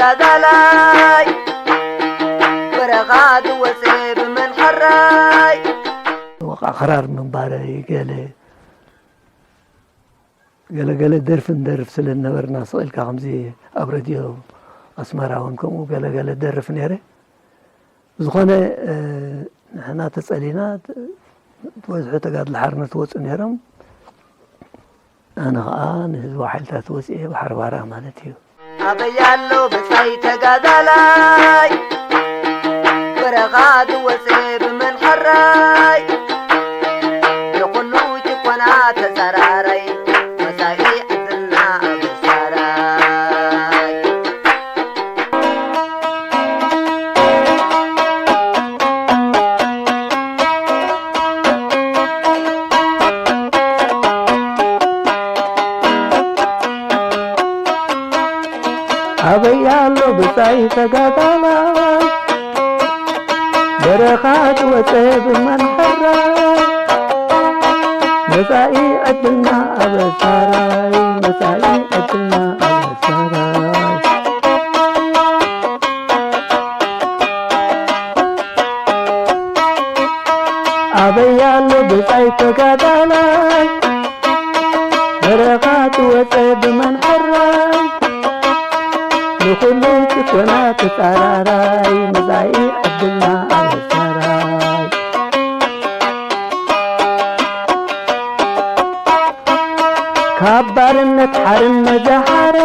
ተጋዳላይ በረኻ ትወፅእ ብመን ሕራይ። ወቃ ክራር ምንባረይ ገለ ገለገለ ደርፊ ንደርፍ ስለ ዝነበርና፣ ስቕ ኢልካ ከምዚ ኣብ ረድዮ ኣስመራ እውን ከምኡ ገለገለ ደርፍ ነይረ። ዝኾነ፣ እ፣ ንሕና ተጸሊና፣ ት-፣ ዝበዝሑ ተጋድሎ ሓርነት ወጹ ነይሮም። ኣነ ኸኣ ንህዝባዊ ሓይልታት ወጺኤ ባሕሪ ባራ ማለት እዩ። ኣበይ ኣሎ ብጻይ ተጋዳላይ፣ በረኻ ዝወጸ ብመን ሕራይ፣ ንኹሉ ጭቆና ተጻራራይ፣ መጻኢ ዕድልና ኣበሳራይ። ኣበይ ኣሎ ብጻይ ተጋዳላይ፣ በረኻ ዝወጸ ብመን ሕራይ፣ መጻኢ ዕድልና ኣበሳራይ፣ መጻኢ ዕድልና ኣበሳራይ። ኣበይ ኣሎ ብጻይ ተጋዳላይ፣ በረኻ ትወጸ ብመን ሕራይ፣ ንኹሉ ጭቆና ተጻራራይ፣ መጻኢ ዕድልና ኣበሳራይ። ካብ ባርነት ሓርነት ዝሓረ፣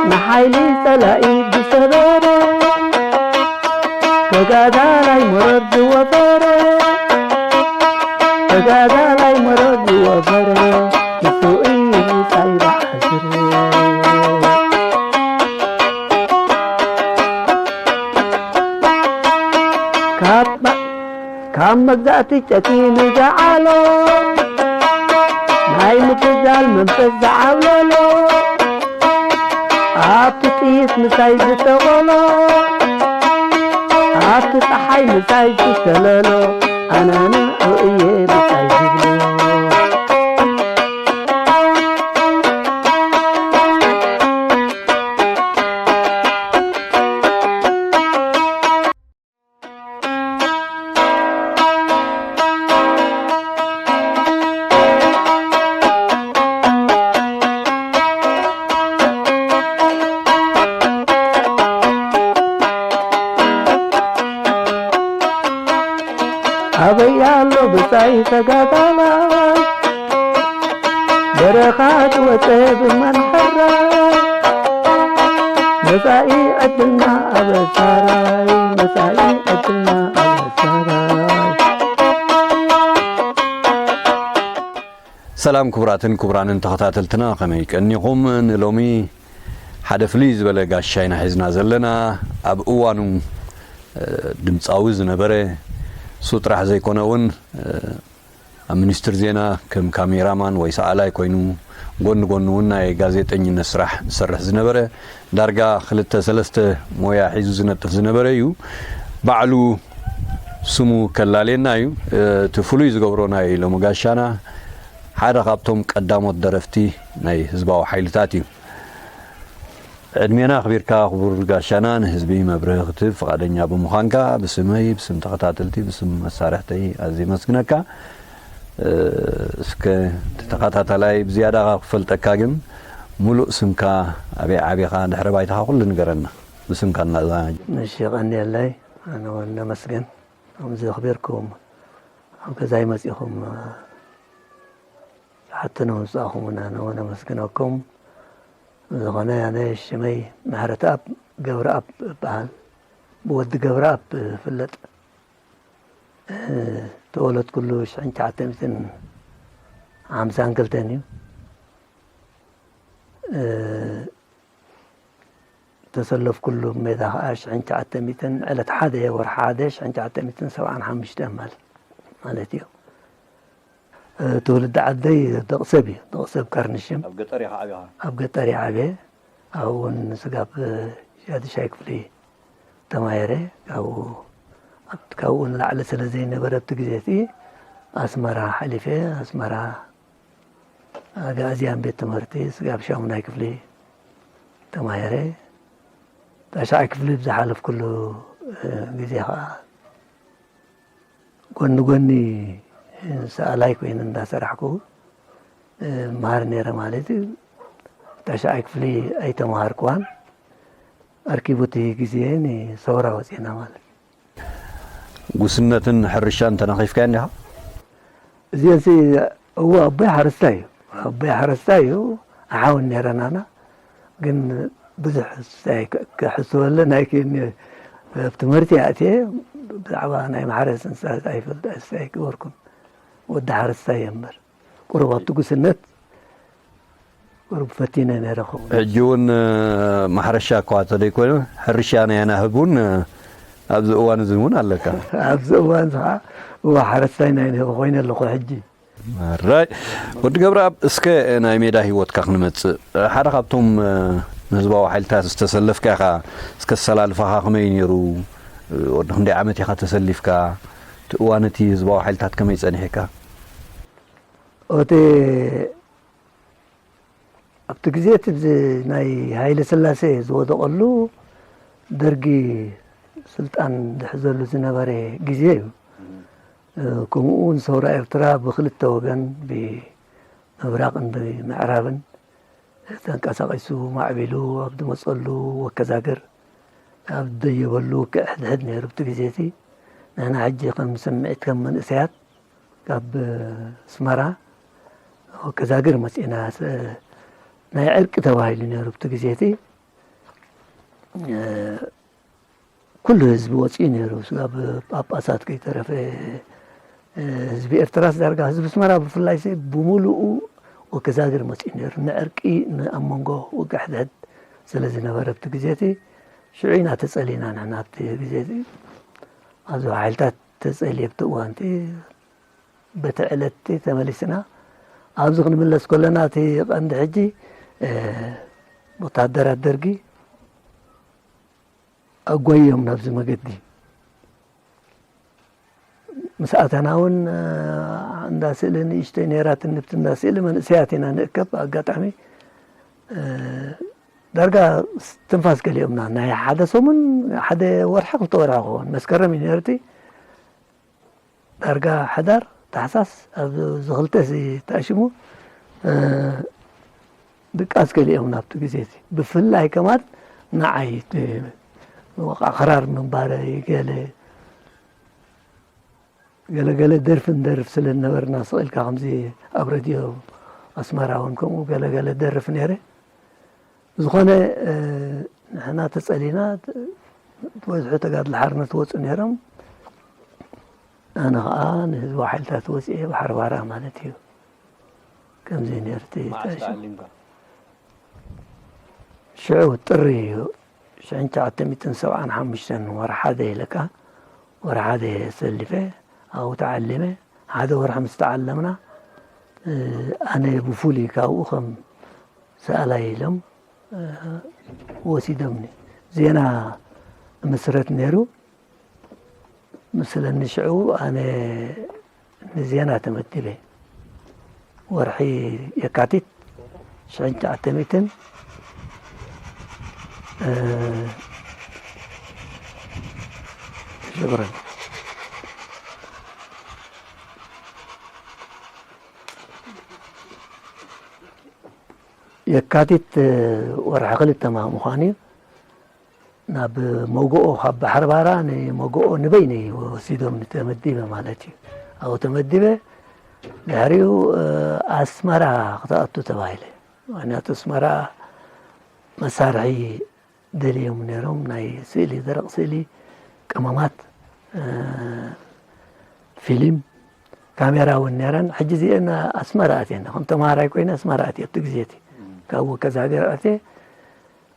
ንሓይሊ ጸላኢ ዝሰበረ፣ ተጋዳላይ መረር ዝወፈረ፣ ተጋዳላይ መረር ዝወፈረ፣ ንሱ እዩ ብጻይ ዝዓስር። ካብ ካብ መግዛእቲ ጨኪኑ ዝዓሎ፣ ናይ ምትዛል መንፈስ ዝዓብለሎ፣ ኣብቲ ጥይት ምሳይ ዝተቖሎ፣ ኣብቲ ጸሓይ ምሳይ ዝተለሎ፣ ኣነ ንዑ እየ ምሳይ ዝብሎ። ኣበይ ኣሎ ብጻይ ተጋዳላይ፣ በረኻ ዝወጸ ብመን ሕራይ፣ መጻኢ ዕድልና ኣበሳራይ፣ መጻኢ ዕድልና ኣበሳራይ። ሰላም ክቡራትን ክቡራንን ተኸታተልትና፣ ከመይ ቀኒኹም? ንሎሚ ሓደ ፍልይ ዝበለ ጋሻ ኢና ሒዝና ዘለና። ኣብ እዋኑ፣ እ፣ ድምጻዊ ዝነበረ፣ እሱ ጥራሕ ዘይኮነ እውን፣ እ፣ ኣብ ሚኒስትሪ ዜና ከም ካሜራማን ወይ ሰኣላይ ኮይኑ፣ ጎኒ ጎኒ እውን ናይ ጋዜጠኝነት ስራሕ ዝሰርሕ ዝነበረ፣ ዳርጋ ክልተ ሰለስተ ሞያ ሒዙ ዝነጥፍ ዝነበረ እዩ። ባዕሉ ስሙ ከላልየና እዩ። እቲ ፍሉይ ዝገብሮ ናይ ሎሚ ጋሻና ሓደ ካብቶም ቀዳሞት ደረፍቲ ናይ ህዝባዊ ሓይልታት እዩ። ዕድሜና ኣኽቢርካ ክቡር ጋሻና ንህዝቢ መብርሂ ክትህብ ፍቓደኛ ብምዃንካ ብስመይ፣ ብስም ተኸታተልቲ፣ ብስም መሳርሕተይ ኣዝየ የመስግነካ። እ፣ እስከ እቲ ተኸታታላይ ብዝያዳ ካብ ክፈልጠካ ግን፣ ሙሉእ ስምካ፣ ኣበይ ዓቢኻ፣ ድሕረ ባይታኻ ኩሉ ንገረና። ብስምካ እናዛ- እሺ፣ ቀንየለይ። ኣነ እውን ነመስግን። ከምዚ ኣኽቢርኩም ኣብ ገዛይ መጺኹም፣ እ፣ ዝሓተነ ምምጻእኹም እውን ኣነ እውን ኣመስግነኩም። ዝኾነ ኣነ ሽመይ ምሕረተኣብ ገብረኣብ እበሃል። ብወዲ ገብረኣብ እፍለጥ። እ፣ ተወለድኩሉ ሽሕን ትሽዓተ ሚእትን ሓምሳን ክልተን እዩ። እ፣ ተሰለፍኩሉ ሜዳ ኸዓ ሽሕን ትሽዓተ ሚእትን ዕለት ሓደ ወርሒ ሓደ ሽሕን ትሽዓተ ሚእትን ሰብዓን ሓሙሽተን ማለት፣ ማለት እዩ። እ፣ ትውልዲ ዓደይ ደቕሰብ እዩ፣ ደቕሰብ ቀርንሽም። ኣብ ገጠር ኢኻ ዓቢኻ? ኣብ ገጠር እየ ዓብየ። ኣብኡ እውን ስጋብ ሻድሻይ ክፍሊ ተማሂረ። ካብኡ፣ ኣብ-፣ ካብኡ ንላዕሊ ስለ ዘይነበረ ኣብቲ ግዜ እቲ ኣስመራ ሓሊፈ። ኣስመራ ኣግኣዝያን ቤት ትምህርቲ ስጋብ ሻሙናይ ክፍሊ ተማሂረ። ታሽዓይ ክፍሊ ብዝሓለፍኩሉ ግዜ ከዓ ጎኒ ጎኒ ሰኣላይ ኮይነ እንዳሰራሕኩ መሃር ነይረ ማለት እዩ። ታሽዓይ ክፍሊ ኣይተማሃርኩዋን። ኣርኪቡ እቲ ግዜ ንሰውራ ወፂና ማለት እዩ። ጉስነትን ሕርሻን ተናኺፍካዮ እንዲኻ? እዚኦሲ እዎ ኣቦይ ሓረስታይ እዩ። ኣቦይ ሓረስታይ እዩ። ኣሓውን ነይረናና። ግን ብዙሕ ክሕስበለን ኣይክእልኒ። ኣብ ትምህርቲ ኣእትየ ብዛዕባ ናይ ማሕረስ እንስሳት ኣይፈልጥ ኣይገበርኩን። ወዲ ሓረስታይ እየ እምበር ቁሩብ ኣብቲ ጉስነት ቁሩብ ፈቲነ ነይረ ክኸውን። ሕጂ እውን ማሕረሻ እኳ ተዘይኮነ ሕርሻ ናይ ኣናህብ እውን ኣብዚ እዋን እዚ እውን ኣለካ። ኣብዚ እዋን እዚ ከዓ እዋ ሓረስታይ ናይ ንህቢ ኮይነ ኣለኹ ሕጂ። ራይ ወዲ ገብረኣብ፣ እስከ ናይ ሜዳ ህይወትካ ክንመጽእ፣ ሓደ ካብቶም ንህዝባዊ ሓይልታት ዝተሰለፍካ ኢኻ። እስከ ኣሰላልፋኻ ከመይ ነይሩ? ወዲ ክንደይ ዓመት ኢኻ ተሰሊፍካ? እቲ እዋን እቲ ህዝባዊ ሓይልታት ከመይ ጸኒሕካ? እቲ ኣብቲ ግዜ እቲ ናይ ሃይለ ስላሴ ዝወደቐሉ፣ ደርጊ ስልጣን ዝሕዘሉ ዝነበረ ግዜ እዩ። ከምኡ እውን ሰውራ ኤርትራ ብክልተ ወገን፣ ብምብራቕን ብምዕራብን ተንቀሳቒሱ ማዕቢሉ ኣብ ዝመፀሉ ወከዛግር ኣብ ዝደየበሉ ክሕድሕድ ነይሩ። ኣብቲ ግዜ እቲ ንሕና ሕጂ ከም ስምዒት ከም መንእሰያት ካብ ኣስመራ ወከዛግር መፂእና። ናይ ዕርቂ ተባሂሉ ነይሩ ኣብቲ ግዜ እቲ። ኩሉ ህዝቢ ወፂኡ ነይሩ። ስጋብ ጳጳሳት ከይተረፈ ህዝቢ ኤርትራስ ዳርጋ ህዝቢ ኣስመራ ብፍላይ ሲ ብሙሉኡ ወከዛግር መፂኡ ነይሩ። ንዕርቂ ኣብ መንጎ ውግእ ሕድሕድ ስለ ዝነበረ ኣብቲ ግዜ እቲ ሽዑ ኢና ተፀሊና ንሕና ኣብቲ ግዜ እቲ። ኣብዚ ሓይልታት ተፀልየ ኣብቲ እዋን እቲ በቲ ዕለት እቲ ተመሊስና ኣብዚ ክንምለስ ከለና እቲ ቀንዲ ሕጂ ወታደራት ደርጊ ኣጓዮም ናብዚ መገዲ ምስ ኣተና እውን እንዳ ስእሊ ንእሽተይ ነይራትኒ ብቲ እንዳ ስእሊ መንእሰያት ኢና ንእከብ ኣጋጣሚ ዳርጋ ትንፋስ ገሊኦምና ናይ ሓደ ሰሙን ሓደ ወርሒ ክልተ ወርሒ ክኸውን መስከረም እዩ ነርቲ ዳርጋ ሕዳር ታሕሳስ ኣብዚ ክልተ እዚ ተኣሽሙ ድቃስ ገሊኦም ናብቲ ግዜ እዚ ብፍላይ ከማን ንዓይ ወቃ ክራር ምንባረይ ገለ ገለገለ ደርፊ ንደርፍ ስለ ዝነበርና ስቕ ኢልካ ከምዚ ኣብ ረድዮ ኣስመራ እውን ከምኡ ገለገለ ደርፍ ነይረ። ብዝኾነ ንሕና ተፀሊና ዝበዝሑ ተጋድሎ ሓርነት ወፁ ነይሮም። ኣነ ከዓ ንህዝባዊ ሓይልታት ወፂኤ ባሕሪ ባራ ማለት እዩ። ከምዚ ነርት ሽዑ ጥሪ እዩ ሽሕን ትሽዓተ ሚእትን ሰብዓን ሓሙሽተን ወርሒ ሓደ ኢለካ ወርሒ ሓደ ሰሊፈ ኣብኡ ተዓሊመ ሓደ ወርሒ ምስ ተዓለምና ኣነ ብፍሉይ ካብኡ ከም ሰኣላይ ኢሎም ወሲዶምኒ ዜና ምስረት ነይሩ ምስለኒ ሽዑ ኣነ ንዜና ተመዲበ ወርሒ የካቲት ሽሕን ትሽዓተ ሚእትን ሽብረን የካቲት ወርሒ ክልተ ምዃኑ እዩ ናብ መጎኦ ካብ ባሕሪ ባራ ንመጎኦ ንበይነይ ወሲዶም ተመዲበ ማለት እዩ ኣብኡ ተመዲበ ድሕሪኡ ኣስመራ ክትኣቱ ተባሂለ ምክንያቱ ኣስመራ መሳርሒ ደልዮም ነይሮም ናይ ስእሊ ደረቕ ስእሊ ቀመማት ፊልም ካሜራ እውን ነይረን ሕጂ እዚአን ኣስመራ ኣትየን ከም ተምሃራይ ኮይነ ኣስመራ ኣትየ ኣብቲ ግዜ እቲ ካብ ወከዛ ሃገር ኣትየ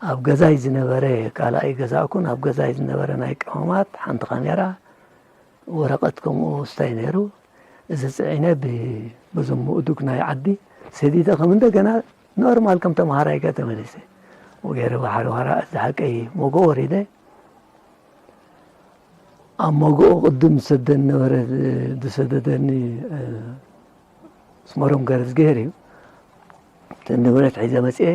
ኣብ ገዛይ ዝነበረ ካልኣይ ገዛእኩን ኣብ ገዛይ ዝነበረ ናይ ቀመማት ሓንቲ ካሜራ ወረቐት ከምኡ ስታይ ነይሩ እዚ ፅዒነ ብብዙም ምእዱግ ናይ ዓዲ ሰዲደ ከም እንደገና ኖርማል ከም ተምሃራይ ከ ተመሊሰ ገይረ ባሕሪ ዋራ እዚ ሓቀይ ሞጎ ወሪደ ኣብ ሞጎኦ ቅድም ዝሰደኒ ነበረ ዝሰደደኒ ስመሮም ገረዝግሄር እዩ ንብረት ሒዘ መፅኤ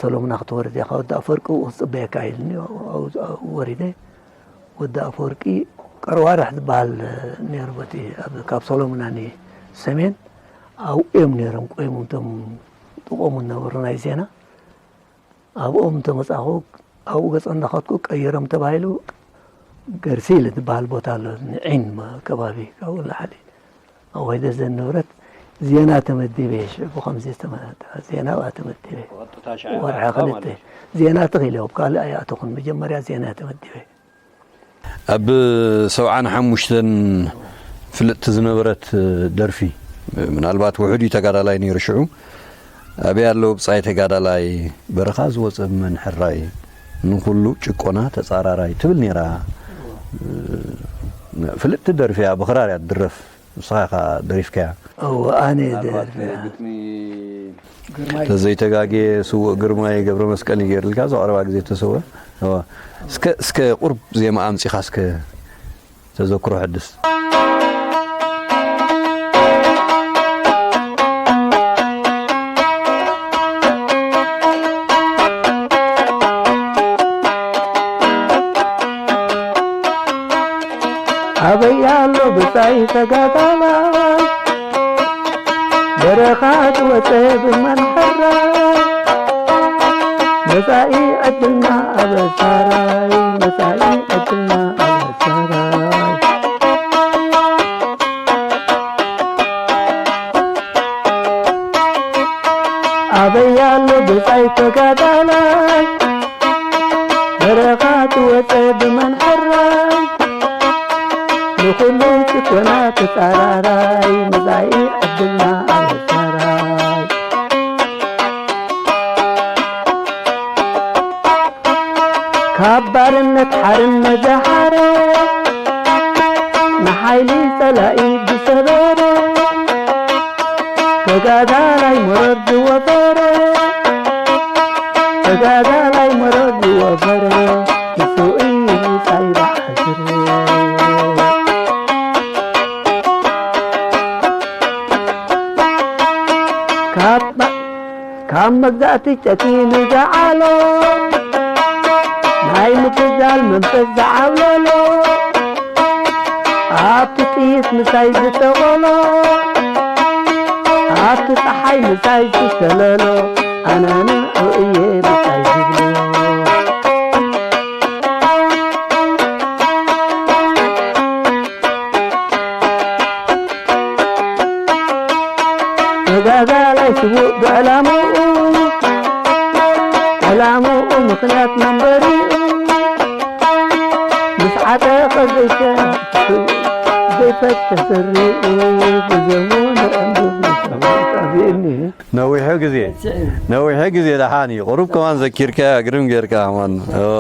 ሰሎሙና ክትወርድ ኢኻ፣ ወዲ ኣፈወርቂ ኣብኡ ክጽበየካ ኢሉኒ። ኣብኡ፣ ኣብኡ ወሪደ። ወዲ ኣፈወርቂ ቀርዋርሕ ዝበሃል ነይሩ፣ በቲ ኣብ፣ ካብ ሰሎሙና ንሰሜን ኣብኡ እዮም ነይሮም ቆይሞም እቶም ዝቖሙ ዝነበሩ ናይ ዜና። ኣብኦም እንተመጻኹ፣ ኣብኡ ገጸ እንዳኸድኩ ቀይሮም ተባሂሉ፣ ገርሲል ዝበሃል ቦታ ኣሎ፣ ንዒን መ-፣ ከባቢ፣ ካብኡ ንላዕሊ። ኣብ ወይደ ዘን ንብረት ዜና ተመዲበ፣ ሽዑ ብኸምዚ ዝተመ-፣ ዜና ኣብኣ ተመዲበ። ብቐጥታ ሻዕብያ ወርሒ ኣትካ ክልተ ማለት እዩ። ዜና ተኺለ፣ ኣብ ካልእ ኣይኣተኹን፣ መጀመርያ ዜና ተመዲበ። ኣብ ሰብዓን ሓሙሽተን ፍልጥቲ ዝነበረት ደርፊ፣ ምናልባት ውሑድ እዩ ተጋዳላይ ነይሩ ሽዑ። ኣበይ ኣሎ ብጻይ ተጋዳላይ፣ በረኻ ዝወጸ ብመን ሕራይ፣ ንኹሉ ጭቆና ተጻራራይ ትብል ነይራ። ፍልጥቲ ደርፊ እያ፣ ብኽራር እያ ትድረፍ። ንስኻ ኢኻ ደሪፍካያ። እወ፣ ኣነ ምናልባት ደርፊ እያ። ግጥሚ ግርማይ። ተዘይተጋግየ ስዉእ ግርማይ ገብረ መስቀል እዩ ገይሩልካ፣ እዛ ቀረባ ግዜ ተሰወ። እወ። እስከ፣ እስከ ቁርብ ዜማ ኣምጺኻ እስከ ተዘክሮ ሕድስ። ኣበይ ኣሎ ብጻይ ተጋዳላይ፣ በረኻ ዝወጸ ብመን ሕራይ፣ መጻኢ ዕድልና ኣበሳራይ፣ መጻኢ ዕድልና ኣበሳራይ። ኣበይ ኣሎ ብጻይ ተጋዳላይ፣ በረኻ ዝወጸ ብመን ሕራይ፣ ንኹሉ ጭቆና ተጻራራይ፣ መጻኢ ዕድልና ኣበሳራይ። ካብ ባርነት ሓርነት ዝሓረ፣ ንሓይሊ ጸላኢ ዝሰበረ፣ ተጋዳላይ መረብ ዝወፈረ፣ ተጋዳላይ መረብ ዝወፈረ፣ ንሱ እዩ ብጻይ ዝሓስር። ካብ ማ-፣ ካብ መግዛእቲ ጨኪኑ ዝዓሎ፣ ናይ ምትዛል መንፈስ ዝዓብለሎ፣ ኣብቲ ጥይት ምሳይ ዝተቐሎ፣ ኣብቲ ጸሓይ ምሳይ ዝተለሎ፣ ኣነ ንዑ እየ ምሳይ ዝብሎ። ተጋዳላይ ስዉእ ብዕላምኡ፣ ዕላምኡ ምኽንያት መንበሪኡ፣ ምስ ዓጠቐ ዘይተ-፣ ዘይፈትሕ ስሪኡ፣ ብዘሙ ንዕንዱ ምስ ኣቢእኒ። ነዊሑ ግዜ፣ ነዊሑ ግዜ ደሓን እዩ። ቁሩብ ከማን ዘኪርካያ ግርም ጌርካ ከማን። እዎ።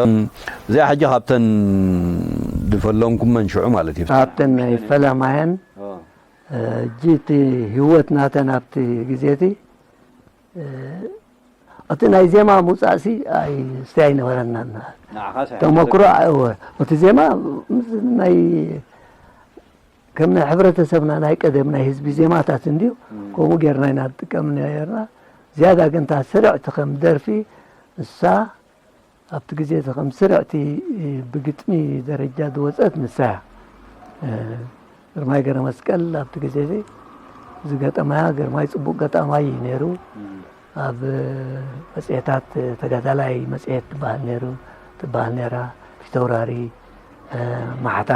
እም፣ እዚኣ ሕጂ ካብተን ዝፈለምኩመን ሽዑ ማለት እዩ። ካብተን ናይ ፈለማየን፣ እዎ። እ፣ ሕጂ እቲ ህይወት ናተን ኣብቲ ግዜ እቲ፣ እ፣ እቲ ናይ ዜማ ምውጻእሲ ኣይ-፣ እስቲ ኣይነበረናን። ንዓኻስ ተመክሮ ኣይነበረን? ኣ-፣ እወ። እቲ ዜማ ምስ ናይ ከም ናይ ሕብረተሰብና ናይ ቀደም ናይ ህዝቢ ዜማታት እንድዩ፣ እም። ከምኡ ጌርና ኢና ንጥቀም ነይርና። ዝያዳ ግን እታ ስርዕቲ ከም ደርፊ፣ እሳ ኣብቲ ግዜ እቲ ከም ስርዕቲ ብግጥሚ ደረጃ ዝወጸት ንሳ እያ። ግርማይ ገረመስቀል ኣብቲ ግዜ እዚ ዝገጠማያ፣ ግርማይ ጽቡቕ ገጣማይ እዩ ነይሩ። እም። ኣብ መጽሔታት ተጋዳላይ መጽሔት ትበሃል ነይሩ፣ ትበሃል ነይራ፣ ፊተውራሪ፣ እ፣ ማሕታ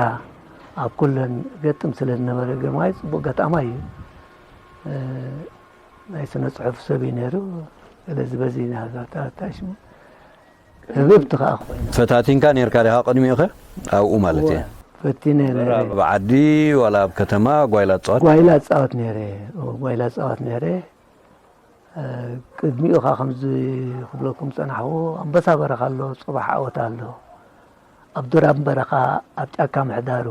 ኣብ ኩለን ገጥም ስለ ዝነበረ ግርማይ ጽቡቕ ገጣማይ እዩ። እ፣ ናይ ስነ ጽሑፍ ሰብ እዩ ነይሩ። ስለዚ በዚ ኢና ዛታ ሽሙ ህብብቲ ከኣ ኮይና። ፈታቲንካ ኔርካ ዲኻ ቅድሚኡ ኸ? ኣብኡ ማለት እየ። እወ፣ ፈቲነ ነይረ። ኣብ ዓዲ ዋላ ኣብ ከተማ ጓይላ ትጻወት? ጓይላ እጻወት ነይረ። እወ፣ ጓይላ እጻወት ነይረ። እ፣ ቅድሚኡ ኸኣ ከምዚ ክብለኩም ጸናሕኩ፣ ኣንበሳ በረኻ ኣሎ፣ ጽባሕ ዓወት ኣሎ። ኣብ ዱራም በረኻ፣ ኣብ ጫካ ምሕዳሩ፣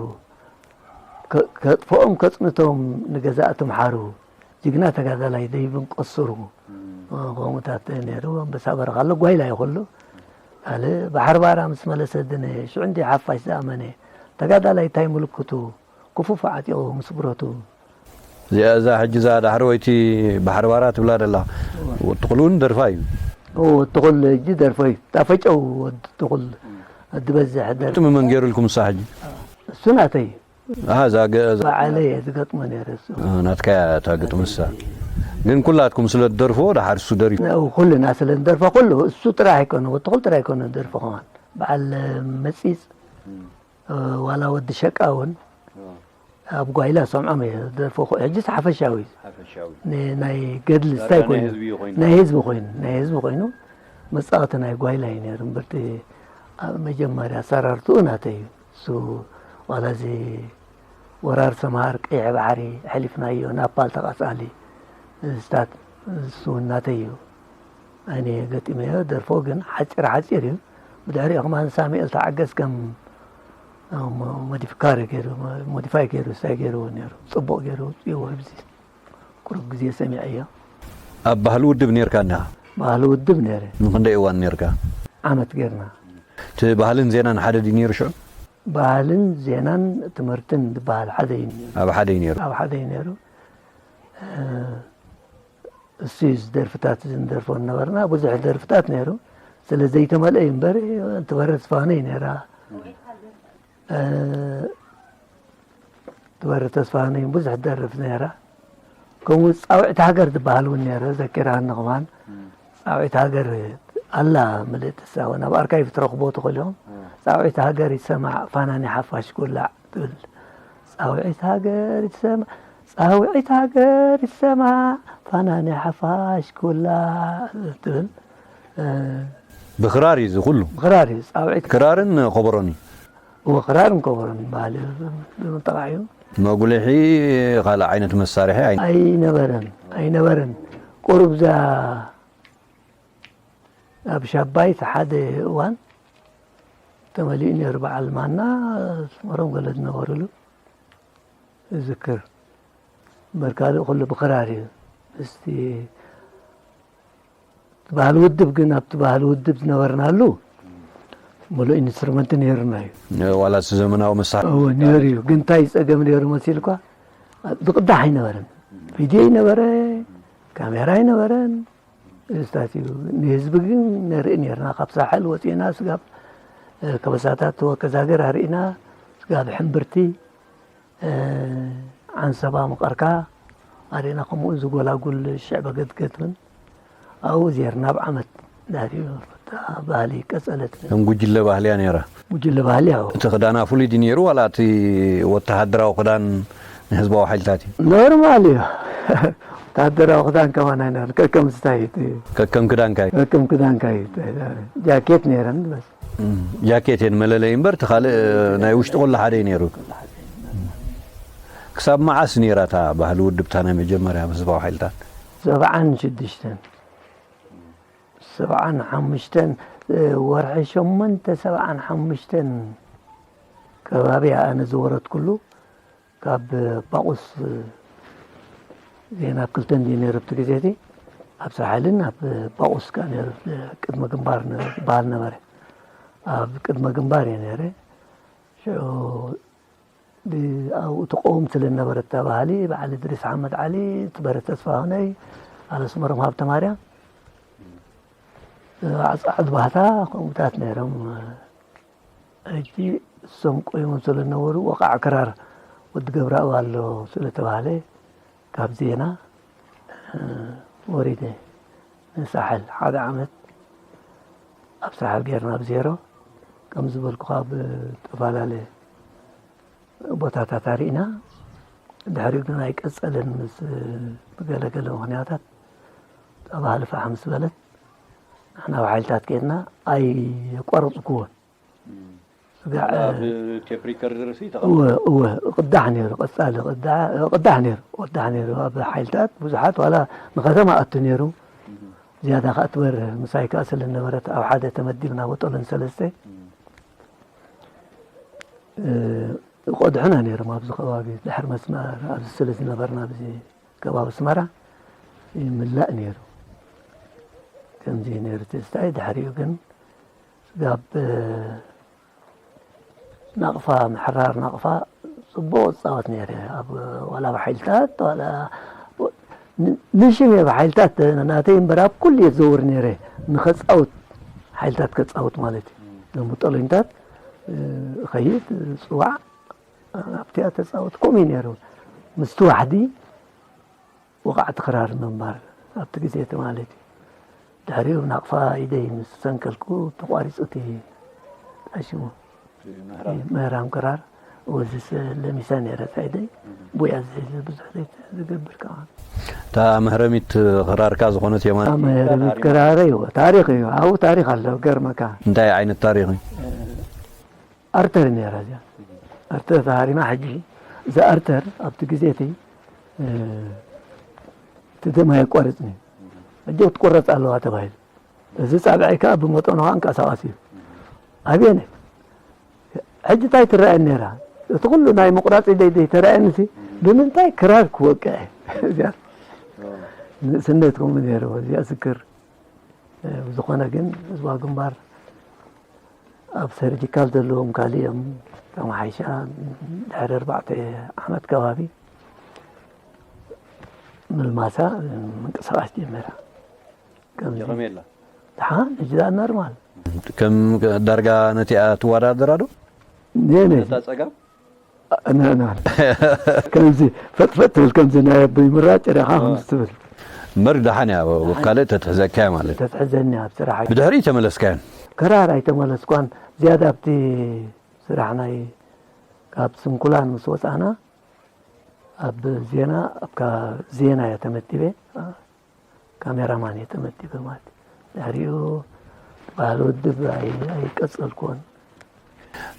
ከ-፣ ከጥፍኦም ከጽንቶም ንገዛእቲ ምሓሩ፣ ጅግና ተጋዳላይ ደይብን ቀስሩ፣ እም። ከምኡታት ነይሩ። ኣንበሳ በረኻ ኣሎ፣ ጓይላ እዩ ኩሉ። ካልእ ባሕሪ ባራ ምስ መለሰ ድነ፣ ሽዑ እንዲ ሓፋሽ ዝኣመነ፣ ተጋዳላይ እንታይ ምልክቱ፣ ክፉፍ ዓጢቑ ምስ ብረቱ። እዛ ሕጂ እዛ ዳሕረወይቲ ባሕሪ ባራ ትብላ ደላ ወዲ ትኹል እውን ደርፋ እዩ። ወዲ ትኹል ሕጂ ደርፎ እዩ። ታፈጨው ወዲ ትኹል ዝበዝሕ ደርፊ። ግጥሚ መን ገይሩልኩም እሳ ሕጂ? እሱ ናተይ እዩ። ኣሃ፣ እዛ ገ- እዛ- ባዕለይ እየ ዝገጥሞ ነይረ እሱ። ናትካ እያ እታ ግጥሚ እሳ። ግን ኩላትኩም ስለ ትደርፍዎ ደሓር እሱ ደሪፉ። እ፣ ኩልና ስለ ንደርፎ ኩሉ እሱ ጥራሕ ኣይኮነ፣ ወዲ ትኹል ጥራሕ ኣይኮነ ዝደርፎ ከማን። በዓል መጺጽ፣ እ፣ ዋላ ወዲ ሸቃ እውን ኣብ ጓይላ ሰምዖም እየ ዝደርፎ። ሕጂስ ሓፈሻዊ እዩ። ሓፈሻዊ ን- ናይ ገድሊ ዳርጋ ስታይ ናይ ኮይኑ ህዝቢ እዩ ኮይኑ። ናይ ህዝቢ ኮይኑ ናይ ህዝቢ ኮይኑ መጻወቲ ናይ ጓይላ እዩ ነይሩ። እምበርቲ ኣብ መጀመርያ ኣሰራርትኡ ናተይ እዩ። እሱ ዋላ እዚ ወራር ሰምሃር ቀይሕ ባሕሪ ኣሕሊፍናዮ፣ ናፓል ተቓጻሊ፣ እዚታት እሱ እውን ናተይ እዩ። ኣነ ገጢመዮ። ደርፎ ግን ሓጺር ሓጺር እዩ። ብድሕሪኡ ከማን ሳሙኤል ተዓገስ ከም ሞ- ሞዲፊካሪ ገይሩ፣ ሞዲፋይ ገይሩ፣ እንታይ ገይርዎ ነይሩ። ጽቡቕ ገይሩ ኣውጺእዎ። ኣብዚ ቁሩብ ግዜ ሰሚዐዮ። ኣብ ባህሊ ውድብ ነይርካ እንዲኻ? ባህሊ ውድብ ነይረ። ንክንደይ እዋን ነይርካ? ዓመት ጌርና። እቲ ባህልን ዜናን ሓደ ድዩ ነይሩ ሽዑ? ባህልን ዜናን ትምህርትን ዝበሃል ሓደ እዩ ነይሩ። ኣብ ሓደ እዩ ነይሩ። ኣብ ሓደ እዩ ነይሩ። እ፣ እሱ እዩ ደርፍታት ዝንደርፎ ነበርና። ብዙሕ ደርፍታት ነይሩ። ስለ ዘይተመልአ እዩ እምበር ትበረ ተስፋሁነይ ነይራ። እ፣ ትበረ ተስፋሁነይ ብዙሕ ደርፍ ነይራ። ከምኡ ጻውዒት ሃገር ዝበሃል እውን ነይረ። ዘኪራኒ ከማን ጻውዒት ሃገር ኣላ ምልእቲ እሳ እውን ኣብ ኣርካይቭ ትረኽቦ ትኽእሉ ኢኹም። ጻውዒት ሃገር ይሰማዕ ፋና ናይ ሓፋሽ ኩላዕ ትብል። ጻውዒት ሃገር ይሰማዕ ጻውዒት ሃገር ይሰማዕ ፋና ናይ ሓፋሽ ኩላዕ ትብል። እ፣ ብክራር እዩ እዚ ኩሉ። ክራር እዩ ጻውዒት ክራርን ኮበሮን እዩ። እወ ክራርን ኮበሮን ይበሃል እዩ። ንምጥቓዕ እዩ። መጉልሒ ካልእ ዓይነት መሳርሒ ኣይ- ኣይነበረን ኣይነበረን። ቁሩብ እዛ ኣብ ሻባይት ሓደ እዋን ተመሊኡ ነይሩ። በዓል ማና ስመሮም ገለ ዝነበሩሉ እዝክር። እምበር ካልእ ኩሉ ብክራር እዩ። ምስቲ ባህሊ ውድብ ግን ኣብቲ ባህሊ ውድብ ዝነበርናሉ ሙሉእ ኢንስትሩመንት ነይሩና እዩ። ዋላ እቲ ዘመናዊ መሳርሒ እዎ ነይሩ እዩ። ግን እንታይ ጸገም ነይሩ መሲልኳ? ዝቕዳሕ ኣይነበረን። ቪድዮ ኣይነበረ፣ ካሜራ ኣይነበረን። እዚታት እዩ። ንህዝቢ ግን ነርኢ ነይርና። ካብ ሳሕል ወፂእና ስጋብ እ፣ ከበሳታት ወከዛ ሃገር ኣርኢና። ስጋብ ሕምብርቲ እ፣ ዓንሰባ መቐርካ ኣርኢና። ከምኡ ዝጎላጉል ሽዕ በገድገድን ኣብኡ ዜርና ኣብ ዓመት ዳሪኡ እታ ባህሊ ቀጸለት። ከም ጉጅለ ባህልያ ነይራ። ጉጅለ ባህሊ ያው እቲ ክዳና ፍሉይ ድዩ ነይሩ ዋላ እቲ ወተሃደራዊ ክዳን ንህዝባዊ ሓይልታት እዩ? ኖርማል እዩ። ወተሃደራዊ ክዳን ከማን ኣይነበረን። ከከም ስታይት እዩ። ከከም ክዳንካ እዩ። ከከም ክዳንካ እዩ። ጃኬት ነይረን በስ። ጃኬት እየን መለለይ እምበር እቲ ካልእ ናይ ውሽጢ ኩሉ ሓደ እዩ ነይሩ። ክሳብ መዓስ ነይራ እታ ባህሊ ውድብታ ናይ መጀመርያ ህዝባዊ ሓይልታት? ሰብዓን ሽዱሽተን ሰብዓን ሓሙሽተን ወርሒ ሸሞንተ ሰብዓን ሓሙሽተን ከባቢ ኣነ ዝወረድኩሉ ካብ ባቑስ ዜና ክልተ እንዲ ነይሩ ኣብቲ ግዜ እቲ ኣብ ሳሕልን ኣብ ባቑስ ከኣ ነይሩ። ቅድመ ግንባር ዝበሃል ነበረ። ኣብ ቅድመ ግንባር እየ ነይረ። ሽዑ ብኣብኡ ትቀውም ስለ ነበረ እታ ባህሊ በዓል እድሪስ ሓመድ ዓሊ፣ ትበረ ተስፋሁነይ፣ ኣስመሮም ሃብተማርያም፣ ኣጻዕድ ባህታ ከምኡታት ነይሮም። ሕጂ እሶም ቆይሞም ስለ ነበሩ ወቃዕ ክራር ወዲ ገብረኣብ ኣሎ ስለ ተባህለ ካብ ዜና ወሪደ ንሳሕል ሓደ ዓመት ኣብ ሳሕል ጌርና ብዜሮ ከም ዝበልኩኻ ብጠፈላለ ቦታታት ኣርኢና። ድሕሪኡ ግን ኣይቀጸለን ምስ ብገለገለ ምኽንያታት ተባህለ ፋሕ ምስ በለት ንሕና ኣብ ሓይልታት ኬድና ኣየቋረጽኩዎን። ስጋዕ ኣብ ቴፕ ሪከርደር ሲ እወ እወ ቅዳሕ ነይሩ ቀጻሊ ቅዳሕ ቅዳሕ ነይሩ ቅዳሕ ነይሩ ኣብ ሓይልታት ብዙሓት ዋላ ንከተማ ኣቱ ነይሩ። ዝያዳ ከኣ ትበርህ ምሳይ ከኣ ስለ ነበረት ኣብ ሓደ ተመዲብና ወጠለን ሰለስተ ቆድሑና ነይሮም ኣብዚ ከባቢ ድሕሪ መስመር ኣብዚ ስለ ዝነበርና ኣብዚ ከባቢ ኣስመራ ይምላእ ነይሩ። ከምዚ ነይሩ ትዝታይ። ድሕሪኡ ግን ስጋብ ናቕፋ ምሕራር ናቕፋ ጽቡቕ እጻወት ነይረ። ኣብ ዋላ ብሓይልታት ዋላ ን- ንሽም እየ ብሓይልታት ናተይ እምበር ኣብ ኩሉ እየ ዝዘውር ነይረ። ንኸጻውት ሓይልታት ከጻውት ማለት እዩ። ሎሚ ጠሎኝታት እ፣ እኸይድ፣ እጽዋዕ፣ ኣብቲኣ ተጻወት ከምኡ እዩ ነይሩ። ምስቲ ዋሕዲ ወቓዕቲ ክራር ምንባር ኣብቲ ግዜ እቲ ማለት እዩ። ድሕሪኡ ናቕፋ ኢደይ ምስ ሰንከልኩ ተቋሪጹ እቲ ሽሙ ምህራም ክራር። ወዝስ ለሚሳ ነይረ ሳይደይ። ቡያ ዝሕዝ ብዙሕ ዘይትሕዝ ዝገብር ከኣ እታ መህረሚት ክራርካ ዝኾነት የማን። መህረሚት ክራረይ እዎ፣ ታሪኽ እዩ። ኣብኡ ታሪኽ ኣሎ፣ ገርመካ። እንታይ ዓይነት ታሪኽ እዩ? ኣርተር ነይራ እዚኣ። ኣርተር ተሃሪማ ሕጂ፣ እዛ ኣርተር ኣብቲ ግዜ እቲ፣ እ፣ እቲ ደማ የቋርጽ ነይሩ። ሕጂ ክትቆረጽ ኣለዋ ተባሂሉ። እዚ ጻብዐይ ከኣ ብመጠኑ ከኣ እንቀሳቐስ እዩ። ኣቤነ፣ ሕጂ እንታይ ትረኣየኒ ነይራ? እቲ ኩሉ ናይ ምቑራጽ ኢደይ ደይ ተረኣየኒ ሲ፣ ብምንታይ ክራር ክወቅዕ እየ? እዚኣ ንእስነት ከምኡ ነይሩ፣ እዚኣ ዝክር። እ፣ ብዝኾነ ግን ህዝባዊ ግንባር ኣብ ሰርጂካል ዘለዎም ካልእ እዮም። ተመሓይሻ ድሕሪ ኣርባዕተ ዓመት ከባቢ ምልማሳ ምንቅስቓስ ጀመራ። ከምዚ ይኸም የላ። ደሓን፣ ሕጂ ደኣ ኖርማል። ከም ዳርጋ ነቲኣ ትወዳደራ ዶ? ኔ፣ ኔ። ነታ ጸጋም? ነ-፣ ነ-፣ ከምዚ ፈጥፈጥ ትብል፣ ከምዚ ናይ ኣቦይ ምራ ጭራኻ እ። ከምዚ ትብል። እምበር ደሓን እያ፣ ኣብ ካልእ ተትሕዘካ እያ ማለት። ተትሕዘኒ ኣብ ስራሕ። ብድሕሪ ተመለስካዮን? ክራር ኣይተመለስኳን። ዝያዳ ኣብቲ ስራሕ ናይ፣ ካብ ስንኩላን ምስ ወጻእና፣ ኣብ ዜና፣ ኣብ ካ-፣ ዜና እየ ተመዲበ። ካሜራማን እየ ተመዲበ ማለት እዩ። ድሕሪኡ ባህሊ ውድብ ኣይ-፣ ኣይቀጸልኩዎን።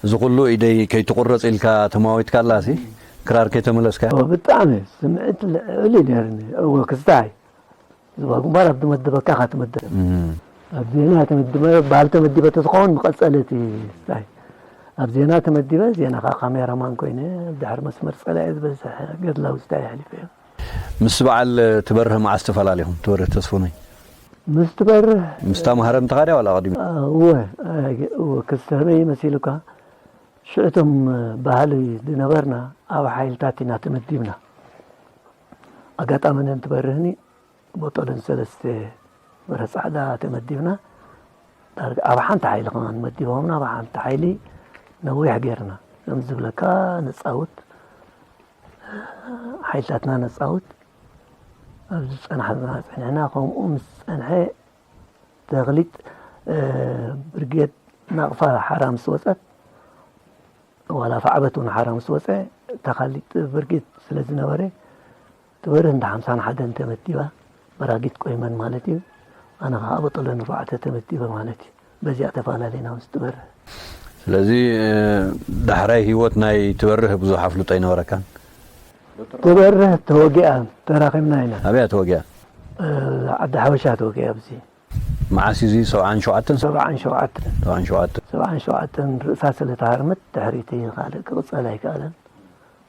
እዚ ኩሉ ኢደይ ከይትቑረጽ ኢልካ ተማዊትካላሲ፣ ክራር ከይተመለስካ? ኦ፣ ብጣዕሚ ስምዒት ልዕል እዩ ነይሩኒ። እወ፣ ክስታይ። ዝባ ግንባር ኣብ ዝመደበካ ኢኻ ትምደብ። እም። ኣብ ዜና ተመዲበ፣ ባህሊ ተመዲበ ተዝኸውን መቐጸሊ እቲ ስታይ። ኣብ ዜና ተመዲበ፣ ዜና ከዓ ካሜራማን ኮይነ፣ ድሕሪ መስመር ጸላኢ ዝበዝሕ ገድላዊ ስታይ ኣሕሊፈ እየ። ምስ በዓል ትበርህ መዓስ ተፈላሊኹም? ትበርህ ተስፉነይ? ምስ ትበርህ ምስታ መሃረምትኻ ድያ ዋላ ኣቐዲሙ? እወ፣ እወ፣ ክስተበይ መሲሉካ። ሽዑ እቶም ባህሊ ዝነበርና ኣብ ሓይልታት ኢና ተመዲብና። ኣጋጣሚ ነን ትበርህኒ ቦጦልን ሰለስተ በርህ ጻዕዳ ተመዲብና። ዳርጋ ኣብ ሓንቲ ሓይሊ ከማን መዲቦምና፣ ኣብ ሓንቲ ሓይሊ ነዊሕ ጌርና። ከም ዝብለካ ነጻውት፣ ሓይልታትና ነጻውት፣ ኣብዚ ዝጸናሕና ጸኒሕና። ከምኡ ምስ ጸንሐ ተኽሊጥ፣ እ፣ ብርጌድ ናቕፋ ሓራ ምስ ወጸት፣ ዋላ ፋዕበት እውን ሓራ ምስ ወጸ፣ ተኻሊጥ ብርጌድ ስለ ዝነበረ፣ ትበርህ እንዳ ሓምሳን ሓደን ተመዲባ፣ በራጊት ቆይመን ማለት እዩ። ኣነ ኸዓ ቦጦለን ኣርባዕተ ተመዲበ ማለት እዩ። በዚኣ ተፈላለና ምስ ትበርህ። ስለዚ፣ እ፣ ዳሕራይ ህይወት ናይ ትበርህ ብዙሕ ኣፍልጦ ኣይነበረካን? ትበርህ ተወጊኣ፣ ተራኺብና ኢና። ኣበይ እያ ተወጊኣ? እ፣ ዓዲ ሓበሻ ተወጊኣ ኣብዚ። መዓስ እዩ እዚ? ሰብዓን ሸውዓተን? ሰብዓን ሸውዓተን። ሰብዓን ሸውዓተን። ሰብዓን ሸውዓተን ርእሳ ስለ ተሃርመት ድሕሪቲ ካልእ ክቕጸል ኣይከኣለን።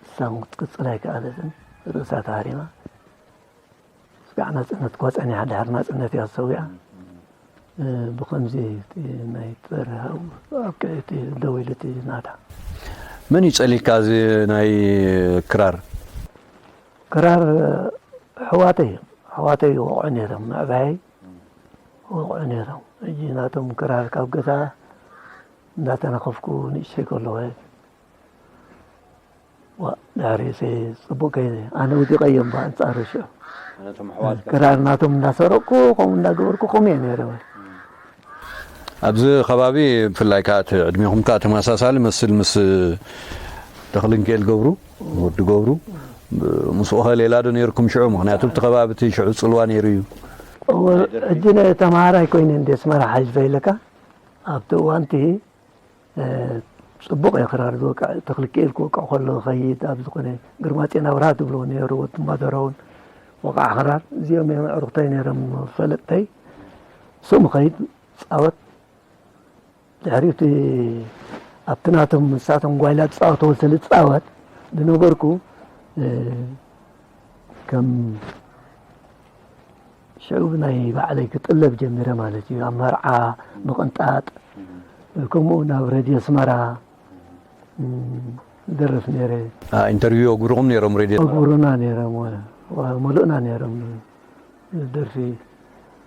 እሳ እውን ክትቅጽል ኣይከኣለትን። ርእሳ ተሃሪማ። ስጋዕ ናጽነት እኳ ጸኒሓ ድሕሪ ናጽነት እያ ተሰዊኣ። እ፣ ብኸምዚ እቲ ናይ ትበርህ ኣብቅዒ እቲ ደው ኢሉ እቲ ናታ። መን እዩ ጸሊካ እዚ ናይ ክራር? ክራር ኣሕዋተይ እዮም። ኣሕዋተይ ይወቕዑ ነይሮም። ምዕባየይ ይወቕዑ ነይሮም። ሕጂ ናቶም ክራር ካብ ገዛ እንዳተነኸፍኩ ንእሽተይ ከለኹ እየ። ዋ፣ ድሕሪኡሲ ጽቡቕ ከይደ። ኣነ ውዲቐዮም ብኣንጻሩ ሽዑ። ነቶም ኣሕዋትካ ክራር ናቶም እንዳሰረቕኩ፣ ከምኡ እንዳገበርኩ፣ ከምኡ እየ ነይረ። ኣብዚ ከባቢ ብፍላይ ከኣ እቲ ዕድሜኹም ከኣ ተመሳሳሊ መስል ምስ ተኽልንክኤል ገብሩ፣ ወዲ ገብሩ፣ ምስኡ ከ ሌላ ዶ ነይርኩም ሽዑ? ምኽንያቱ ኣብቲ ከባቢ እቲ ሽዑ ጽልዋ ነይሩ እዩ። እወ፣ ሕጂ ነ-፣ ተምሃራይ ኮይነ እንደ ኣስመራ ሓይሽ ፈይለካ፣ ኣብቲ እዋንቲ፣ እ፣ ጽቡቕ እየ ክራር ዝወቅዕ፣ ተኽልክኤል ክወቅዕ ከሎ ኸይድ፣ ኣብ ዝኾነ ግርማጼን ኣብርሃ ትብልዎ ነይሩ፣ ወዲ ማደራውን ወቃዕ ክራር፣ እዚኦም እዮም ኣዕሩኽተይ ነይሮም፣ ፈለጥተይ። እሶም ኸይድ ጻወት፣ ድሕሪኡ እቲ ኣብቲ ናቶም ንሳቶም ጓይላ ዝጻወትዎ ስለ ዝጻወት ዝነበርኩ፣ እ፣ ከም ሽዑ ብናይ ባዕለይ ክጥለብ ጀሚረ ማለት እዩ። ኣብ መርዓ ምቕንጣጥ፣ ከምኡ ናብ ሬድዮ ኣስመራ፣ እ፣ ደርፍ ነይረ። ኢንተርቪው የጉርኹም ነይሮም ሬድዮ። ኣጉሩና ነይሮም፣ መሉእና ነይሮም። ደርፊ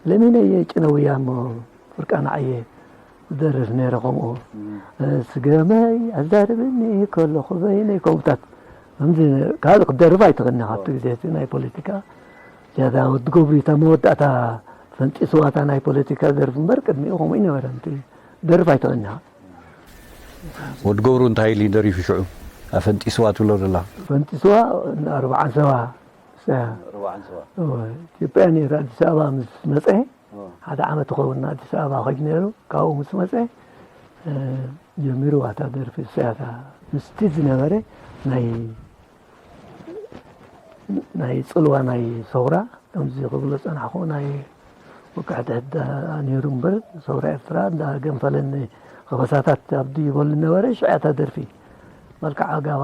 ለሚነየ ጭነውያ እሞ ፍርቃና ዓየ ዝደርፍ ነይረ። ከምኡ ስገመይ ኣዛርብኒ ከለኹ በይነይ ከምኡታት ከምዚ ካልእ ክደርፍ ኣይትኽእልን ኢኻ። ኣብቲ ግዜ እቲ ናይ ፖለቲካ ዝያዳ ወዲ ገብሩ እታ መወዳእታ ፈንጢስዋ እታ ናይ ፖለቲካ ደርፊ እምበር ቅድሚኡ ከምኡ ኣይነበረን። እቲ ደርፍ ኣይትኽእልን ኢኻ። ወዲ ገብሩ እንታይ ኢሉ ደሪፉ ሽዑ? ኣፈንጢስዋ ትብሎ ዘላ። ፈንጢስዋ ኣርባዓን ሰባ ርባዕን ሰባ ኢትዮጵያ ነይሩ ኣዲስ ኣበባ ምስ መፀ ሓደ ዓመት ይኸውን ኣዲስ ኣበባ ከይድ ነይሩ። ካብኡ ምስ መፀ ጀሚሩ ዋታ ደርፊ ሰያታ ምስቲ ዝነበረ ናይ ናይ ፅልዋ ናይ ሰውራ ከምዚ ክብሎ ፀናሕኩ ናይ ወቅዕቲ ሕዳ ነይሩ እምበር ሰውራ ኤርትራ እንዳ ገንፈለኒ ከበሳታት ኣብዲ ይበሉ ነበረ። ሽዕያታ ደርፊ መልክዓ ጋባ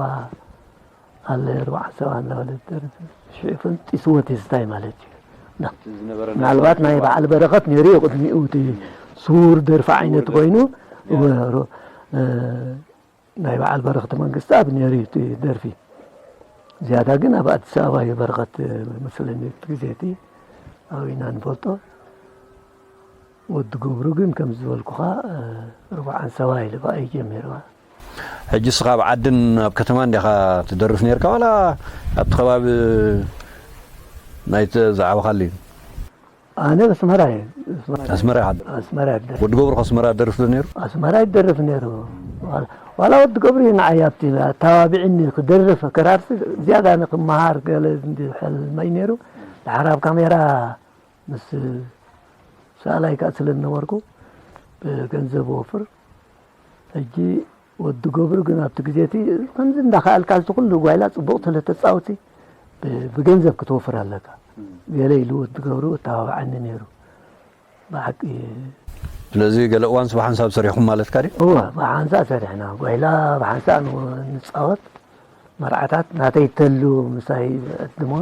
ኣለ ኣርባዓ ሰባ እንዳበለ ደርፊ ሽዑ ፈንጢስዎ ትዝታይ ማለት እዩ። ምናልባት ናይ በዓል በረኸት ነይሩ እዩ ቅድሚኡ እቲ ስውር ደርፊ ዓይነት ኮይኑ ናይ በዓል በረኸት መንግስቲ ኣብ ነይሩ እዩ እቲ ደርፊ። ዝያዳ ግን ኣብ ኣዲስ ኣበባ እዩ በረኸት መስለኒ እቲ ግዜ እቲ ኣብና ንፈልጦ። ወዲ ገብሩ ግን ከም ዝበልኩኻ ርባዓን ሰባ ኢሉ ብኣይ ጀሚርዋ። ሕጂ እስኻ ኣብ ዓድን ኣብ ከተማን ዲኻ ትደርፍ ነርካ ዋላ ኣብቲ ከባቢ ናይቲ ዝዓበኻሉ እዩ? ኣነ ኣስመራ እየ። ኣስመራ ኢኻ? ኣስመራ ይደርፍ። ወዲ ገብሩ ከ ኣስመራ ደርፍ ዶ ነይሩ? ኣስመራ ይደርፍ ነይሩ። ዋላ ወዲ ገብሩ እዩ ንዓይ ኣብቲ ኣተባቢዕኒ ክደርፍ ከራርሲ ዝያዳ ንክመሃር ገለ እንዲ ሕልመይ ነይሩ። ድሓር ኣብ ካሜራ ምስ ሰኣላይ ከዓ ስለ ዝነበርኩ ብገንዘብ ወፍር። ሕጂ ወዲ ገብሩ ግን ኣብቲ ግዜ እቲ ከምዚ እንዳኸኣልካ እቲ ኩሉ ጓይላ ፅቡቕ ስለ ተፃውቲ ብገንዘብ ክትወፍር ኣለካ ገለ ኢሉ ወዲ ገብሩ እተባብዓኒ ነይሩ። ብሓቂ ስለዚ ገለ እዋንስ ብሓንሳብ ሰሪሕኩም ማለትካ ድዩ? እወ ብሓንሳእ ሰሪሕና ጓይላ ብሓንሳእ ንፃወት መርዓታት ናተይ ተሉ ምሳይ ዕድሞ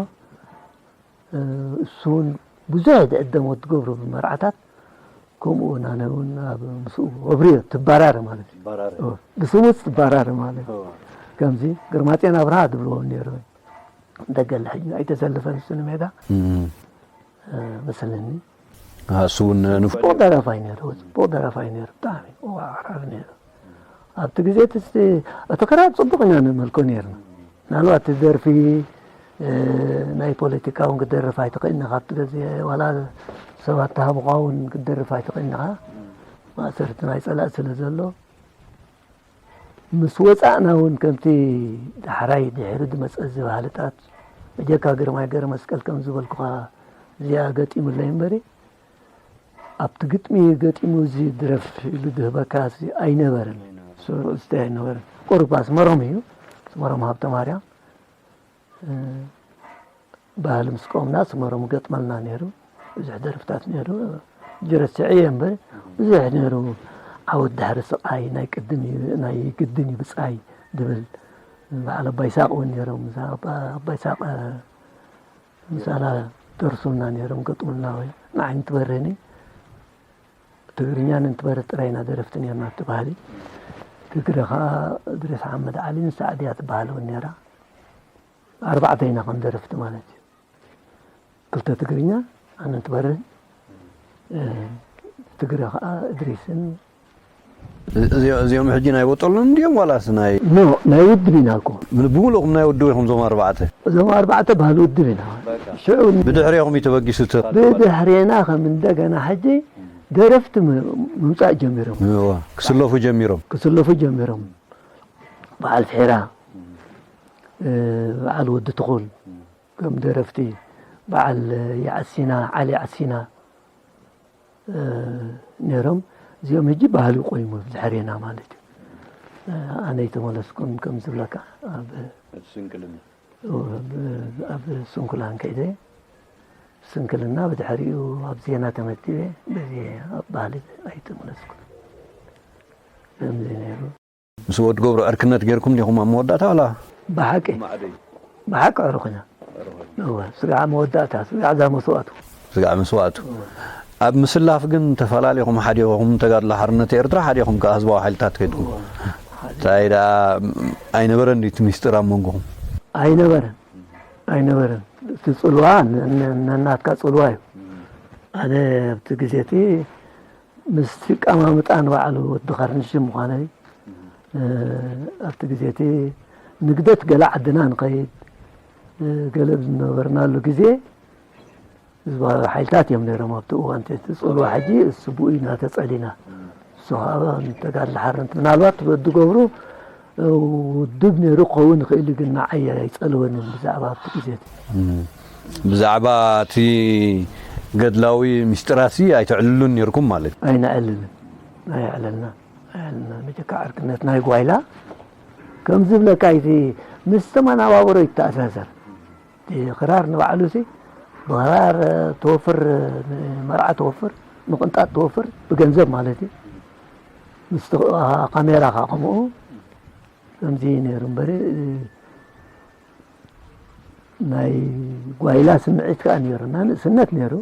እሱ እውን ብዙሕ ዝዕደም ወዲ ገብሩ ብመርዓታት ከምኡ ናነ እውን ኣብ ምስኡ ወብርዮ ትባራረ ማለት እዩ። ብስሙት ትባራረ ማለት ከምዚ ግርማጤን ኣብርሃ ትብልዎ ነይሩ። ደገለ ሕጂ ኣይተሰልፈን እሱ ንሜዳ መስለኒ። እሱ እውን ንፉዕ ጽቡቕ ደራፋይ ነይሩ። ጽቡቕ ደራፋይ ነይሩ። ብጣዕሚ ኣቕራቢ ነይሩ። ኣብቲ ግዜ እቲ ክራር ጽቡቕ ኢና ነመልኮ ነይርና። ምናልባት እቲ ደርፊ ናይ ፖለቲካ እውን ክደርፍ ኣይትኽእልን ኢኻ። ኣብቲ ግዜ ዋላ ሰባት ተሃብኻ እውን ክትደርፍ ኣይትኽእልን ኢኻ። ማእሰርቲ ናይ ጸላእ ስለ ዘሎ ምስ ወጻእና እውን ከምቲ ዳሕራይ ድሕሪ ዝመጸ ዝበሃልታት በጀካ ግርማይ ገረመስቀል ከም ዝበልኩኻ እዚኣ ገጢሙለይ እምበሪ ኣብቲ ግጥሚ ገጢሙ እዚ ድረፍ ኢሉ ዝህበካ እዚ ኣይነበረን። ስታይ ኣይነበረን። ቁሩብ ኣስመሮም እዩ። ኣስመሮም ሃብተማርያም ባህሊ ምስ ቆምና ኣስመሮም ገጥመልና ነይሩ። ብዙሕ ደርፍታት ነይሩ። ጅረስዐ እየ እምበር ብዙሕ ነይሩ። ዓወት ድሕሪ ስቓይ ናይ ቅድም እዩ ናይ ግድን እዩ ብጻይ ድብል በዓል ኣባይ ሳቕ እውን ነይሮም። እዛ ኣባይ ሳቕ ምሳና ደርሱልና ነይሮም ገጥሙልና ወይ ንዓይ እንትበርህኒ ትግርኛን እንትበርህ ጥራይ ኢና ደረፍቲ ነርና እቲ ባህሊ። ትግረ ከዓ እድሪስ ሓመድ ዓሊን ሳዕድያ ትበሃል እውን ነራ። ኣርባዕተ ኢና ከም ደረፍቲ ማለት እዩ። ክልተ ትግርኛ ኣነ እንትበርህን ትግረ ከዓ እድሪስን እዚኦም ሕጂ ናይ ቦጦሎን እንዲዮም ዋላስ ናይ ኖ ናይ ውድብ ኢና እኮ። ብምልእኹም ናይ ውድብ ኢኹም እዞም ኣርባዕተ? እዞም ኣርባዕተ ባህሊ ውድብ ኢና። ሽዑ ብድሕሬኹም እዩ ተበጊሱ እቲ ብድሕሬና ከም እንደገና ሕጂ ደረፍቲ ምምፃእ ጀሚሮም። ክስለፉ ጀሚሮም። ክስለፉ ጀሚሮም። በዓል ፍሒራ፣ በዓል ወዲ ትኹል፣ ከም ደረፍቲ በዓል የዓሲና ዓሊ ዓሲና ነይሮም። እዚኦም ሕጂ ባህሊ ቆይሙ ድሕሬና ማለት እዩ። ኣነ ኣይተመለስኩን ከም ዝብለካ ኣብ ስንክልና ኣብ ስንኩላን ከይደ ስንክልና ብድሕሪኡ ኣብ ዜና ተመዲበ በዚ ኣብ ባህሊ ኣይተመለስኩን። ከምዚ ነይሩ። ምስ ወዲ ገብሩ ዕርክነት ጌርኩም ዲኹም ኣብ መወዳእታ ዋላ? ብሓቂ ብሓቂ ዕሩኽ ኢና። እወ ስጋዕ መወዳእታ ስጋዕ እዛ መስዋእቱ። ስጋዕ መስዋእቱ። ኣብ ምስላፍ ግን ተፈላለኹም ሓዲኹም ተጋድሎ ሓርነት ኤርትራ ሓዲኹም ከኣ ህዝባዊ ሓይልታት ከይድኩም። እንታይ ደኣ ኣይነበረን ድዩ እቲ ሚስጥር ኣብ መንጎኹም? ኣይነበረን ኣይነበረን። እቲ ጽልዋ ን- ን- ነናትካ ጽልዋ እዩ። ኣነ ኣብቲ ግዜ እቲ ምስቲ ቀማምጣ ንባዕሉ ወዲ ካርንሽ ምዃነይ ኣብቲ ግዜ እቲ ንግደት ገለ ዓድና ንኸይድ ገለ ዝነበርናሉ ግዜ ህዝባዊ ሓይልታት እዮም ነይሮም ኣብቲ እዋን እቲ ፅልዋ ሕጂ ስቡእ ኢና ተፀሊና እሱ ከዓ ንተጋድሎ ሓርነት ምናልባት በዲ ገብሩ ውድብ ነይሩ ክኸውን ይኽእል ግን ንዓይ ኣይፀልወንን ብዛዕባ ኣብቲ ግዜ እቲ ብዛዕባ እቲ ገድላዊ ምስጢራሲ ኣይተዕልሉን ነርኩም ማለት እዩ። ኣይነዕልልን ኣይዕለልና ኣይዕለልና መጀካ ዕርክነት ናይ ጓይላ ከም ዝብለካ እቲ ምስ ተመናባብሮ ይተኣሳሰር እቲ ክራር ንባዕሉ ሲ ብክራር ተወፍር ንመርዓ ተወፍር ምቕንጣጥ ተወፍር ብገንዘብ ማለት እዩ ምስ ካሜራ ካ ከምኡ ከምዚ ነይሩ እምበሪ ናይ ጓይላ ስምዒት ከዓ ነይሩ እና ንእስነት ነይሩ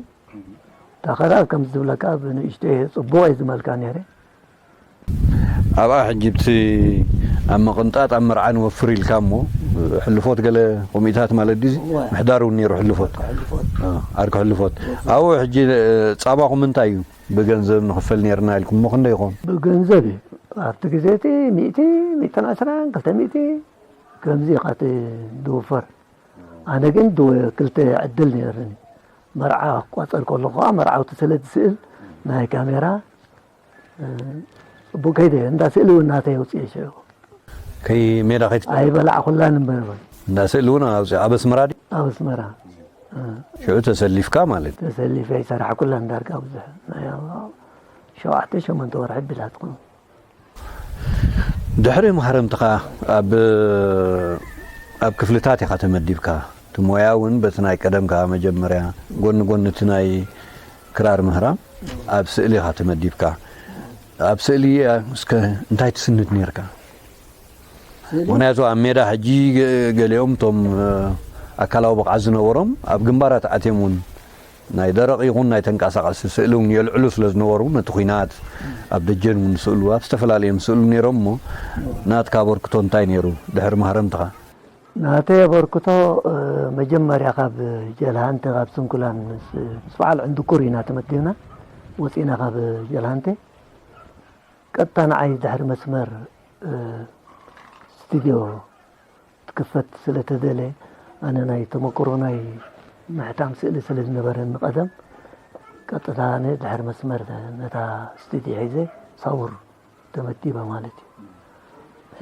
እታ ክራር ከም ዝብለካ ብንእሽተይ ፅቡቕ እየ ዝመልካ ነይረ ኣብኣ ሕጂ ብቲ ኣብ ምቕንጣጥ ኣብ መርዓ ንወፍር ኢልካ እሞ ሕልፎት ገለ ኮሚታት ማለት ድዩ ምሕዳር እውን ነይሩ ሕልፎት ኣርኪ ሕልፎት ኣብኡ ሕጂ ፃባኹም እንታይ እዩ ብገንዘብ ንኽፈል ነርና ኢልኩም እሞ ክንደይ ይኾን ብገንዘብ እዩ ኣብቲ ግዜ እቲ ሚእቲ ሚእትን ዕስራን ክልተ ሚእቲ ከምዚ ኢኻ እቲ ዝውፈር ኣነ ግን ክልተ ዕድል ነይርኒ መርዓ ክቋፀር ከሎ ከዓ መርዓውቲ ስለ ዝስእል ናይ ካሜራ ፅቡቅ ከይደ እንዳ ስእሊ እውን ናተይ ኣውፅኤ ሽዑ ከይ ሜዳ ከይ ኣይበላዕኩላን እምበር በል እንዳ ስእሊ እውን ኣውፅእ ኣብ ኣስመራ ድዩ ኣብ ኣስመራ ሽዑ ተሰሊፍካ ማለት እዩ ተሰሊፈ ይሰራሕኩላን ዳርጋ ብዙሕ ናይ ሸውዓተ ሸሞንተ ወርሒ ቢላ ትኾን ድሕሪ ማህረምትኻ ኣብ ኣብ ክፍልታት ኢኻ ተመዲብካ እቲ ሞያ እውን በቲ ናይ ቀደም ከዓ መጀመርያ ጎኒ ጎኒ እቲ ናይ ክራር ምህራም ኣብ ስእሊ ኢኻ ተመዲብካ ኣብ ስእሊ እስከ እንታይ ትስንድ ነርካ ምክንያቱ ኣብ ሜዳ ሕጂ ገሊኦም እቶም ኣካላዊ ብቕዓት ዝነበሮም ኣብ ግንባራት ኣትዮም እውን ናይ ደረቕ ይኹን ናይ ተንቀሳቐሲ ስእሊ እውን የልዕሉ ስለ ዝነበሩ ነቲ ኹናት ኣብ ደጀን እውን ስእሉ ኣብ ዝተፈላለየ ስእሉ ነይሮም እሞ ናትካ ኣበርክቶ እንታይ ነይሩ ድሕሪ ማህረምትኻ ናተይ ኣበርክቶ መጀመርያ ካብ ጀልሃንተ ካብ ስንኩላን ምስ በዓል ዕንድኩር ኢና ተመዲብና ወፂና ካብ ጀልሃንተ ቀጥታ ንዓይ ድሕሪ መስመር ስቱድዮ ትክፈት ስለ ተደለ ኣነ ናይ ተመክሮ ናይ ምሕታም ስእሊ ስለ ዝነበረኒ ቀደም ቀጥታ ኣነ ድሕሪ መስመር ነታ ስቱድዮ ሒዘ ሳውር ተመዲበ ማለት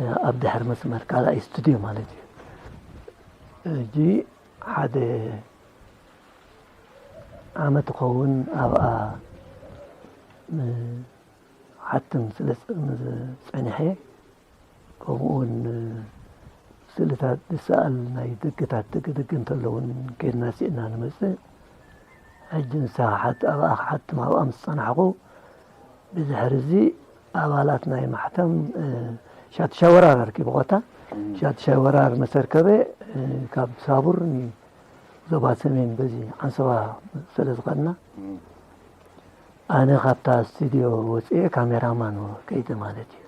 እዩ ኣብ ድሕሪ መስመር ካልኣይ ስቱድዮ ማለት እዩ ሕጂ ሓደ ዓመት ኸውን ኣብኣ ሓትም ስለ ዝፀንሐ ከምኡውን ስእልታት ዝሰኣል ናይ ደገታት ደገደገ እንተለውን ከድና ስእና ንመፅእ ሕጂ ንሳ ሓት ኣብኣ ክሓትም ኣብኣ ምስ ፀናሕኹ ብድሕሪ እዚ ኣባላት ናይ ማሕተም ሻትሻይ ወራር ኣርኪቡ ኮታ ሻትሻይ ወራር መሰርከበ ካብ ሳቡር ዞባ ሰሜን በዚ ዓንሰባ ስለ ዝኸድና ኣነ ካብታ ስቱድዮ ወፅኤ ካሜራማን ከይደ ማለት እዩ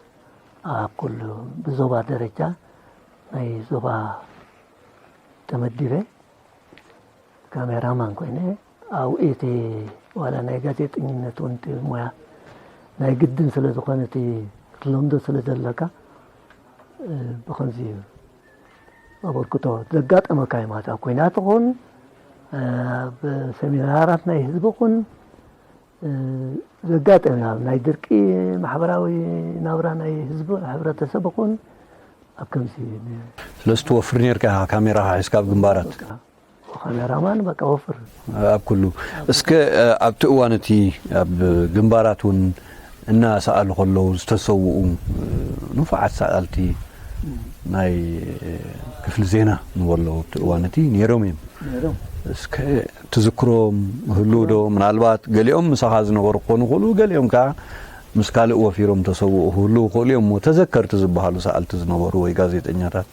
ኣብ ኩሉ ብዞባ ደረጃ ናይ ዞባ ተመዲበ ካሜራማን ኮይነ ኣብኡ እቲ ዋላ ናይ ጋዜጠኝነት እውን እቲ ሞያ ናይ ግድን ስለ ዝኾነ እቲ ክትለምዶ ስለ ዘለካ ብኸምዚ ኣበርክቶ ዘጋጠመካ እዩ ማለት ኣብ ኮይናት ይኹን ኣብ ሰሚናራት ናይ ህዝቢ ይኹን ዘጋጠመ ኣብ ናይ ድርቂ ማሕበራዊ ናብራ ናይ ህዝቢ ሕብረተሰብ ይኹን ኣብ ከምዚ ስለዚ ትወፍር ነርካ ኢኻ ካሜራኻ ሒዝካ ኣብ ግንባራት ካሜራማን በቃ ወፍር ኣብ ኩሉ እስከ ኣብቲ እዋን እቲ ኣብ ግንባራት እውን እናሰኣሉ ከለዉ ዝተሰውኡ ንፉዓት ሰኣልቲ ናይ ክፍሊ ዜና ንበሎ ኣብቲ እዋን እቲ ነይሮም እዮም እስከ ትዝክሮም ህልው ዶ ምናልባት ገሊኦም ምሳኻ ዝነበሩ ክኾኑ ይኽእሉ ገሊኦም ከዓ ምስ ካልእ ወፊሮም ተሰውኡ ክህልው ይኽእሉ እዮም እሞ ተዘከርቲ ዝበሃሉ ሰኣልቲ ዝነበሩ ወይ ጋዜጠኛታት